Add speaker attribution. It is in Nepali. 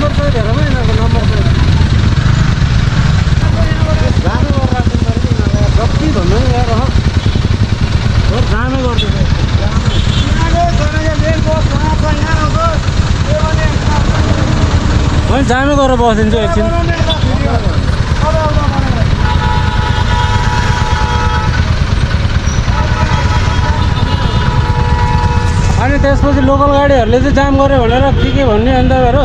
Speaker 1: नम्बर चाहिँ हेरौँ है यिनीहरूको नम्बर चाहिँ जामै गरेर जति भन्नु यार जामै गर्दैछ मैले जामै गरेर बसिदिन्छु एकछिन अनि त्यसपछि लोकल गाडीहरूले चाहिँ जाम गर्यो भनेर के भन्ने अन्त हेर्नु